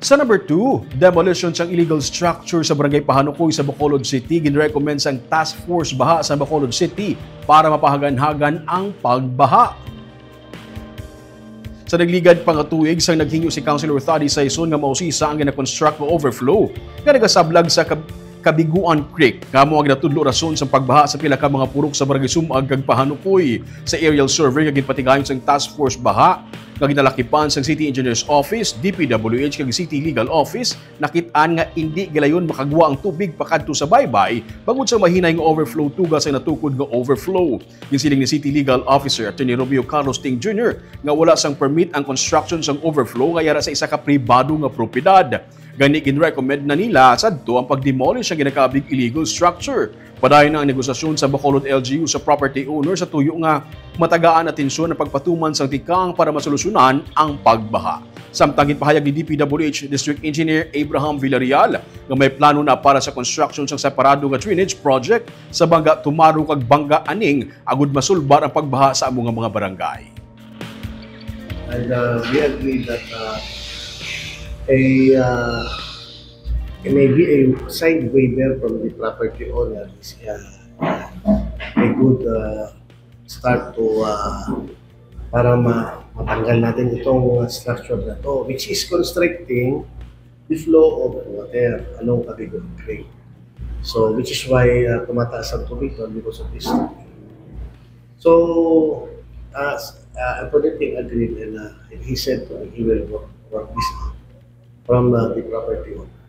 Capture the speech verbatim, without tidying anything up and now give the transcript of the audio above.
Sa number two, demolition sang illegal structure sa Barangay Pahanukoy sa Bacolod City, ginrecommend sang Task Force Baha sa Bacolod City para mapahagan-hagan ang pagbaha. Sa nagligad pa nga tuig, sang naghingyo si Councilor Thady Saison nga mausisa ang gina-construct nga overflow nga nagasablag sa Kab- Kabiguan Creek, nga amo ang ginatudlo rason sang pagbaha sa pila ka mga purok sa Barangay Sumag kag Pahanukoy. Sa aerial survey nga ginpatigayon sang Task Force Baha, nga ginalakipan sang City Engineers Office, D P W H, kag City Legal Office, nakit-an nga indi gilayon makagwa ang tubig pakadto sa baybay bangod sa mahinay nga overflow tuga sa natukod nga overflow. Ginsiling ni City Legal Officer Attorney Romeo Carlos Ting Junior nga wala sang permit ang construction sang overflow nga yara sa isa ka pribado nga propiedad. Gani, ginrecommend na nila sadto ang pag-demolish sang ginakabig illegal structure. Padayon na ang negosasyon sa Bacolod L G U sa property owner sa tuyo nga matagaan atensyon ang pagpatuman sang tikang para masolusyonan ang pagbaha. Samtang ginpahayag ni D P W H District Engineer Abraham Villarreal nga may plano na para sa construction sang separado nga drainage project sa Bangga Tumaro kag Bangga Aning agud masulbar ang pagbaha sa amo nga mga barangay. And uh, we agree that uh, a uh, it may be a signed waiver from the property owner is uh, a good uh, start to uh, para ma matanggal natin itong uh, structure na to, which is constricting the flow of water along Kabiguan Creek. So, which is why uh, tumataas ang tubig doon because of this structure. So, as uh, Attorney Ting agreed and uh, he said to me he will work, work this out from uh, the property owner.